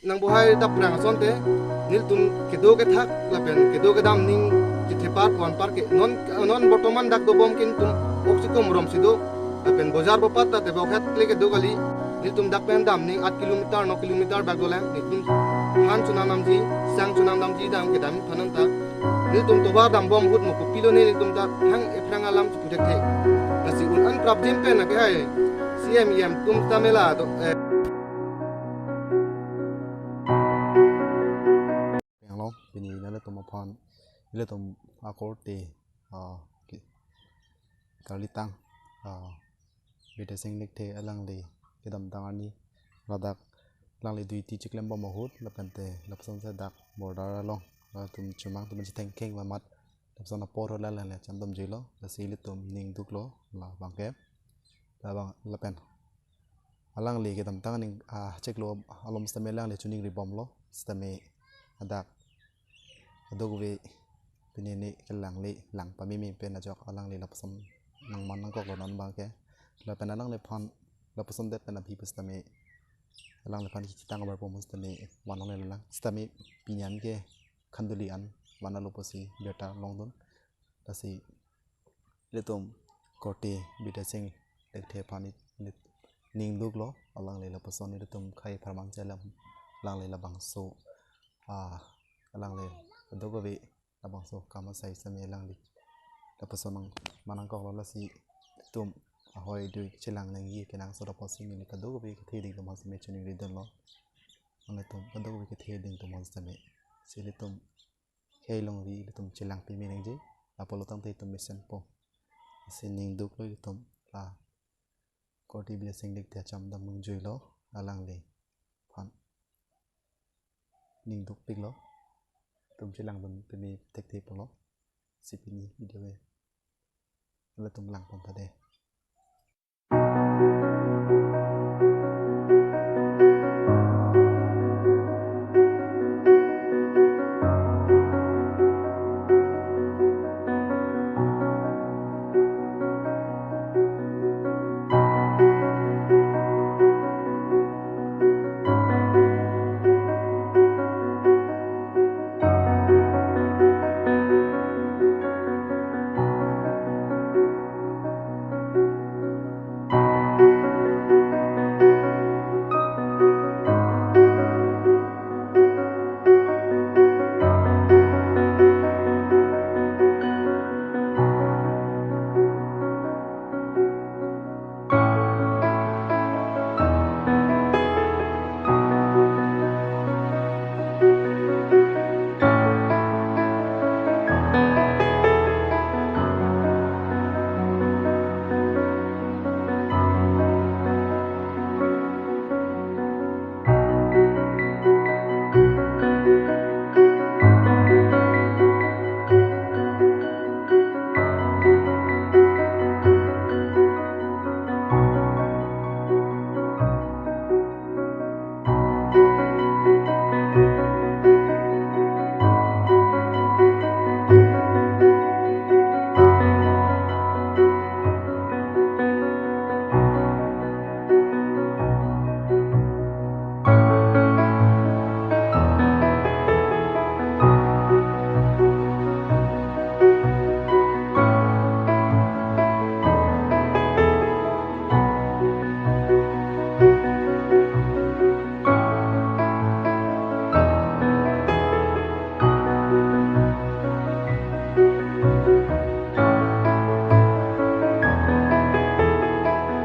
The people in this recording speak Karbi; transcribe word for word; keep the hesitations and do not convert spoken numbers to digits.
Nang bohai dap prang asonte, nelitum kedo kethak lapen kedo kedam ning chethepar ponpar ke non non bortoman dak dobom ke nelitum oksikom rom si do, lapen bojar bopat ta tebok het le kedo kali. Nelitum dak pen dam ning aat kilometer, no kilometer bak dolang. Nelitum han chonam damji, sang chonam damji dam kedam phan nang ta. Nelitum tovar dambom ahut mo kopilo ne nelitum ta thang ephrang alam chepu thekthe. Lasi un-an prapjin pen ake hai C M E M atum ta mela do, eh. Penglong, pini nanglitum aphan, ilitum akorte, ah, ki-, karlitang, ah, Bidya Sing Lekthe alangli kedamtang arni ladak alangli duty cheklembom ahut lapente lapusonsi dak border along latum chomang atum chethengkheng mamat lapuson apor alangli cham damjuilo, lasi ilitum ning duklo labang ke. Labang lapen alangli kedamtang ning, ah, cheklo alom sitame alangli choningri bomlo sitame adak aduk ave pini ne kelang le lang pameme pen ajok alangli lapuson nangman nangkoklo non abang ke. Lapen alangliphan lapuson det pen aphi pusitame alangliphan kithitang abar pom pusitame van longle lang sitame pini an ke khanduli an van alo pusi birta longdun. Lasi ilitum korte Bidya Sing Lekthe aphan i-, ilit-, ning duklo, alangli lapuson ilitum khei pharmang chelam alangli labangso, ah, alangli aduk ave labangso kam asai sitame alangli lapuson nangman nangkoklo, lasi ilitum ahoi dui chelang nangji kenangsot apotsi neli kadokave kethe ding atum aphan sitame choningri dunlo. Nanglitum kadokave kethe ding atum aphan sitame si ilitum khei longri ilitum chelang peme nangji, lapulo tangte itum mesenpo. Lasi ning duklo ilitum la korte Bidya Sing Lekthe cham dam nangjuilo, alangliphan ning dukpiklo. Itum chelangdun peme thekthe pulo. Si pini video ke latum lang pon tha de.